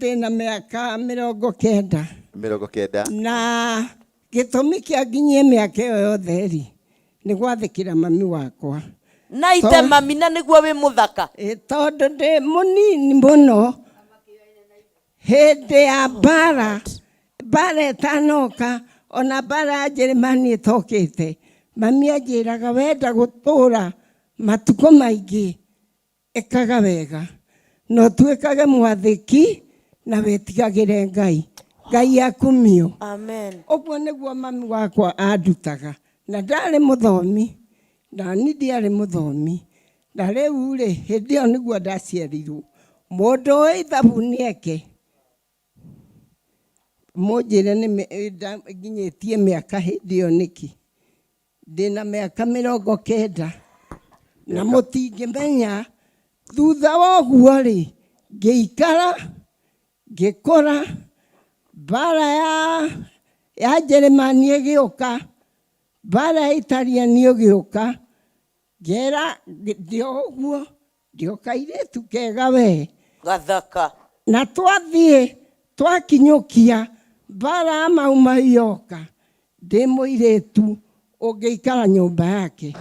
Ndĩna mĩaka 90. 90. Na gĩtũmi kĩa nginyie mĩaka ĩyo yothe rĩ, nĩ gwathĩkĩra mami wakwa. Na ite mami na nĩguo wĩ mũthaka. Ĩ, tondũ ndĩ mũnini mũno hĩndĩ ya mbara, mbara ĩtanoka, ona mbara ya Njĩrĩmani ĩtokĩte, mami anjĩraga wenda gũtũra matukũ maingĩ, Ĩkaga wega, na ũtuĩkage mwathĩki, na wĩtigagĩre Ngai. Ngai akumio. Amen. Ũguo nĩguo mami wakwa andutaga. Na ndarĩ mũthomi, na ni ndiarĩ mũthomi. Na rĩu-rĩ, hĩndĩ ĩyo nĩguo ndaciarirwo. Mũndũ ũĩ ithabu nĩeke. Mũnjĩre nĩ nginyĩtie mĩaka hĩndĩ ĩyo nĩkĩ. Ndĩna mĩaka 90 na mũtingĩmenya. Thutha wa ũguo rĩ, ngĩikara ngĩkũra, mbara ya Njĩrĩmani ĩgĩũka, mbara ya Italian ĩgĩũka, ngera ndĩ o ũguo, ndĩ o kairĩtu kega we. Gathaka. Na twathiĩ twakinyũkia mbara ya Mau Mau yoka, ndĩ mũirĩtu ũngĩikara nyũmba yake.